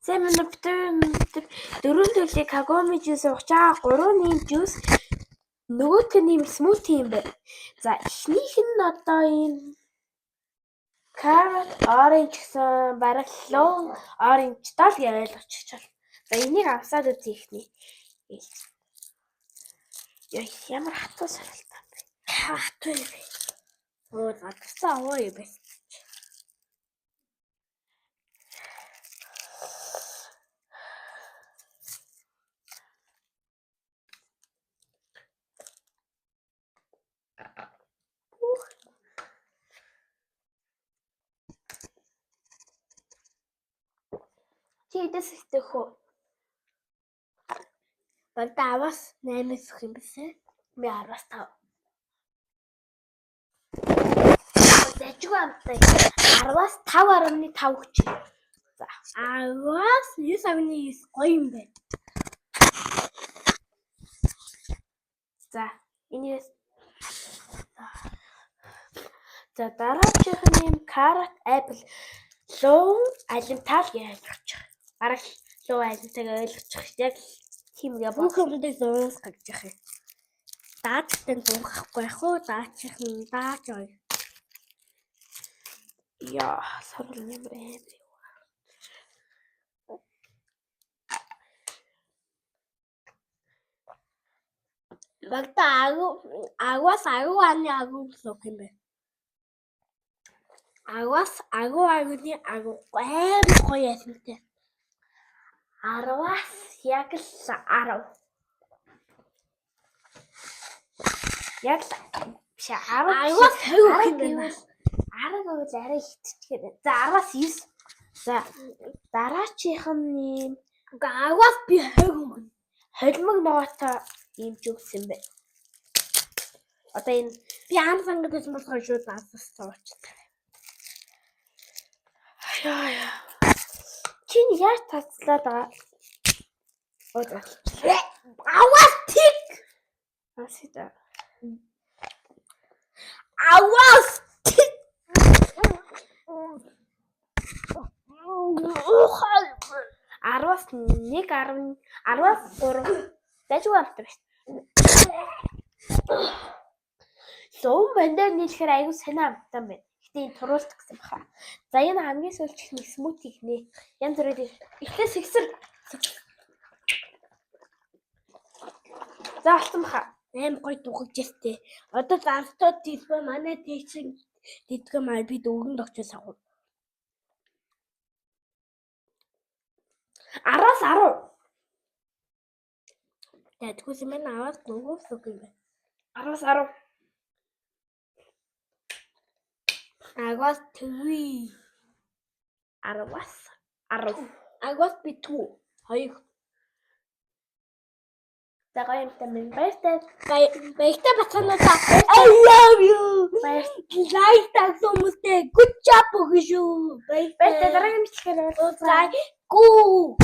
Сайн байна уу? Бид дөрвөн төрлийн Kagome juice ууж байгаа. Гурван ийм juice, нөгөөх нь ийм smoothie юм байна. За, эхнийх нь одоо ийм carrot orange гэсэн, бараг low orange тал гэж ойлгочих чал. За, энийг авсаад үзье эхний. Яа, ямар хатуу сорилттой юм бэ? Хатуу юм бэ? Оо, задсан аваа юм бэ? Чи эдээс ихтэй хөө? Багада 10-аас 8 өгөх юм бисэ. Би 10-аас 5. Зажиг амтай. 10-аас 5.5 өгч. За. 10-аас 9.9 гоё юм байна. За, энэс. За, дараачих нь юм carrot apple луу алимтаал гэж ойлгочих. Бараг луу алимтайг ойлгочих. Яг тийм гэ Бүх юмдыг 100-аас гагж явах юм. Даачтай 100 авахгүй яах вэ? Даачих нь даач ой. Яа, сорол юм амар. Багада агуу агаас агуу аны агуу гэсэн үг юм байна. Агаас агуу агууны агуу амар гоё ялмтай. 10-аас яг л 10. Яг л биш 10. 10-аас 20 өгөх юм байна. 10 гэвэл арай хитчихээд. За, 10-аас 9. За, дараачих нь ийм Үгүй, 10-аас би 20 өгнө. Холимог ногоотой ийм juice юм байна. Одоо энэ Би ам сангад байсан болохоор шууд асаас цуучлаа. Яа яа. Чи яаж цацлаад байгаа? Оо, затлаа. 10-аас тэг. Асида. 10-аас тэг. 10-аас 1 10 10-аас 3. Дажгүй амттай байна. Луун бандаар нийлэхээр айгүй сонио амттай байна. Гэтэ энэ туруулт гэсэн баха. За, энэ хамгийн сүүлчих нэг smoothie гинэ. Янз бүрийн эхлээ сэгсэр. За, алдсан баха. Аим гоё дугаж штэ. Одоо зарцууд тийсвэ манай тийчин дидгэн маа би дөрөнд очиж савна. 10-аас 10. Дайггүй юм байна, аваад гуйгуус үг юм байна. 10-аас 10. Агаас 3. 10-аас 10. Агаас би 2. 2. За, гоё юмтай минь баяртай. Баяртай бацаануудаа. I love you. Баяртай. Лайк тагсан хүмүүстээ good job өгнө шүү. Баяртай, дараагийн бичлэгээр уулзъя. Гүү.